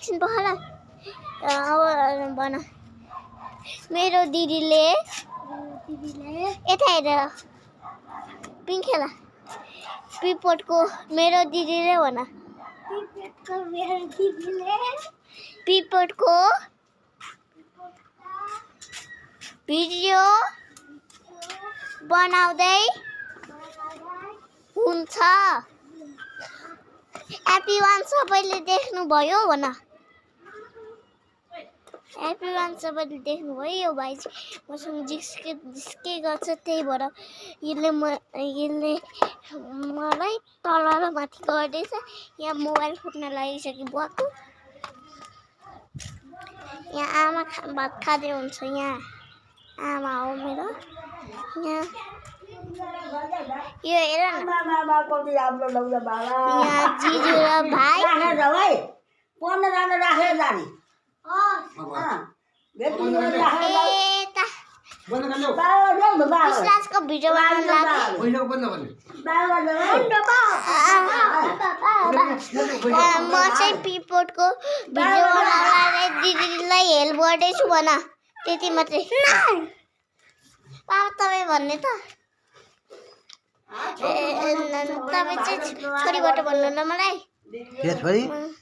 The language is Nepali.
एकछिन पखाला अब भन मेरो दिदीले यता हेरेर पिङ खेला पिपटको मेरो दिदीले भन पिपटको भिडियो बनाउँदै हुन्छ एभ्रीवान सबैले देख्नुभयो भन एभ्रीवान सबैले देख्नुभयो यो भाइ मसँग जिस्के गर्छ त्यही भएर यसले मलाई तल र माथि गर्दैछ यहाँ मोबाइल फुट्न लागिसक्यो बुवाको यहाँ आमा भात खाँदै हुन्छ यहाँ आमा हो मेरो यहाँ यो हेर न यहाँ जिजु र भाइ विश्वासको भिडियो बनाउन म चाहिँ पिपटको भिडियो बनाउनलाई दिदीलाई हेल्प गर्दैछु भन त्यति मात्रै पापा तपाईँ भन्ने त तपाईँ चाहिँ छोरीबाट भन्नु न मलाई होइन